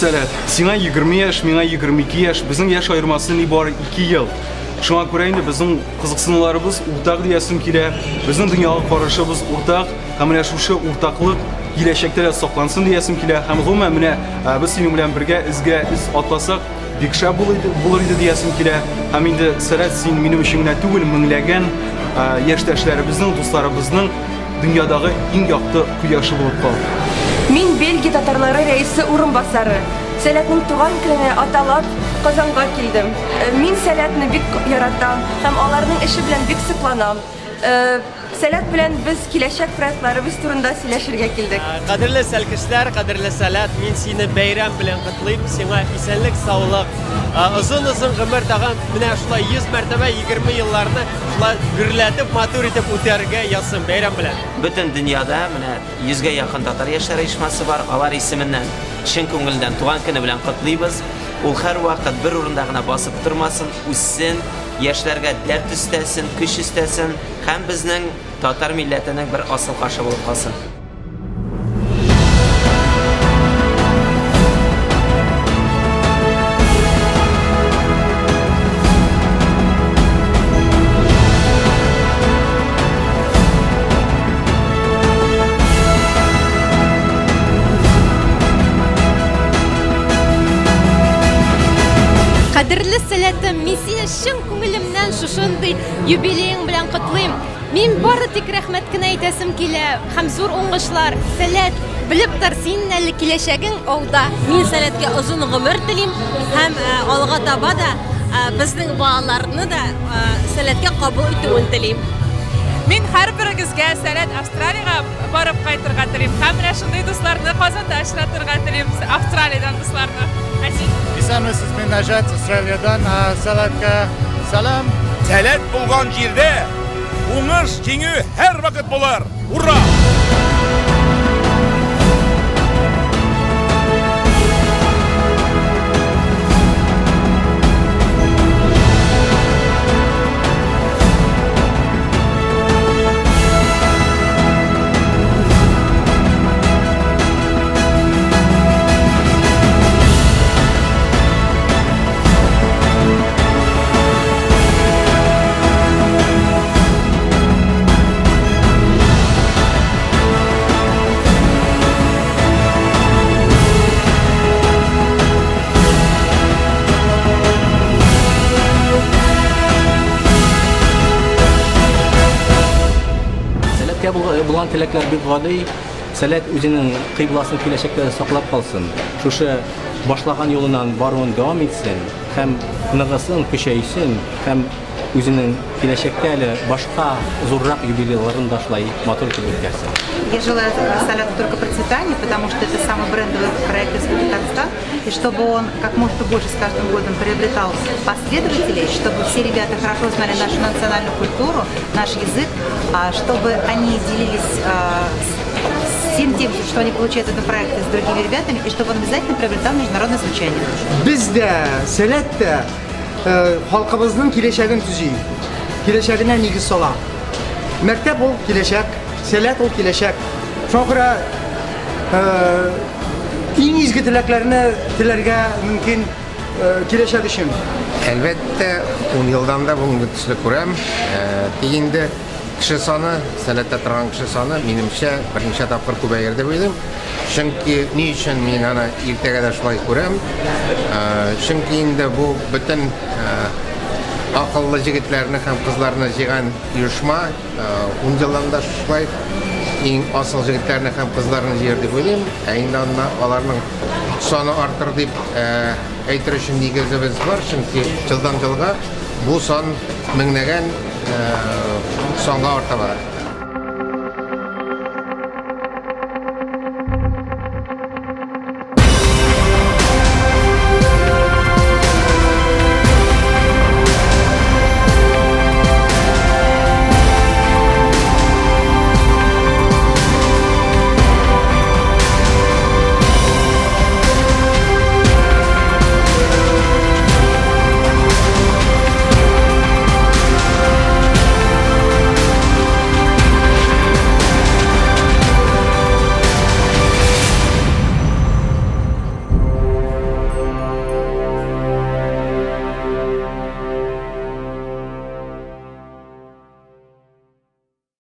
Сәләт, сиңа 20 яшь, миңа 22 яшь, безнең яшь аермасы нибары 2 ел. Шуңа күрә инде безнең кызыксынуларыбыз уртак диясем килә, безнең дөньяга карашыбыз уртак, һәм менә шушы уртаклык киләчәктә дә саклансын диясем килә. Һәм гомумән менә без синең белән бергә эзгә эз атласак, бик шәп булыр иде диясем килә. Һәм инде Сәләт, син минем өчен генә түгел, меңләгән яшьтәшләребезнең, дусларыбызның дөньядагы иң якты кояшы булып кал. Мин Бельгия татарлары рәисе урынбасары. Сәләтнең туган көненә аталап Казанга килдем. Мин Сәләтне бик яратам һәм аларның эше белән бик сокланам. Сәләт белән без киләчәк проектларыбыз турында сөйләшергә килдек. Кадерле сәлкешләр, кадерле Сәләт, мин сине бәйрәм белән котлыйм. Сиңа исәнлек, саулык, озын-озын гомер, тагын менә шулай 100 мәртәбә 20 елларны шулай гөрләтеп, матур итеп үтәргә язсын. Бәйрәм белән. Бөтен дөньяда менә 100гә якын татар яшьләр оешмасы бар. Алар исеменнән чын күңелдән туган көне белән котлыйбыз. Ул һәрвакыт бер урында гына басып тормасын, үссен, яшьләргә дәрт өстәсен, көч өстәсен һәм безнең татар милләтенең бер асыл кашы булып калсын. Кадерле Сәләтем, мин сине чын күңелемнән шушындый юбилеең белән котлыйм. Мин бары тик рәхмәт кенә әйтәсем килә һәм зур уңышлар. Сәләт, белеп тор, синең әле киләчәгең алда. Мин Сәләткә озын гомер телим һәм алга таба да безнең балаларны да Сәләткә кабул итүен телим. Мин һәрберегезгә Сәләт Австралиягә барып кайтырга телим һәм менә шундый дусларны Казанда очратырга телим, Австралиядән дусларны. Ә син? Исәнмесез, мин Наҗат, Австралиядән. Сәләткә сәлам. Сәләт булган җирдә уңыш, җиңү һәрвакыт булыр. Ура! Сәләткә булган теләкләр бик гади. Сәләт үзенең кыйбласын киләчәктә дә саклап калсын. Шушы башлаган юлыннан баруын дәвам итсен һәм ныгысын, көчәйсен һәм үзенең киләчәктә әле башка зуррак юбилейларын да шулай матур итеп үткәрсен. Я желаю Сәләту только процветания, потому что это самый брендовый проект Республики Татарстан, и чтобы он как можно больше с каждым годом приобретал последователей, чтобы все ребята хорошо знали нашу национальную культуру, наш язык, чтобы они делились всем тем, что они получают в этом проекте, с другими ребятами, и чтобы он обязательно приобретал международное звучание. Без дә, Сәләт тә халкыбызның киләчәген төзи, киләчәгенә нигез сала. Мәктәп ул киләчәк, Сәләт ул киләчәк. Шуңа күрә иң изге теләкләрне теләргә мөмкин киләчәк өчен. Әлбәттә, 10 елдан да бүгенге төсле күрәм. Тик инде кеше саны, Сәләттә торган кеше саны, минемчә, берничә тапкыр күбәер дип уйлыйм. Чөнки ни өчен мин аны иртәгә дә шулай күрәм? Чөнки инде бу бөтен акыллы җегетләрне һәм кызларны җыйган оешма, 10 елдан да шулай иң асыл җегетләрне һәм кызларны җыер дип уйлыйм. Ә инде анда аларның саны артыр дип әйтер өчен нигезебез бар, чөнки елдан елга бу сан меңләгән санга арта бара.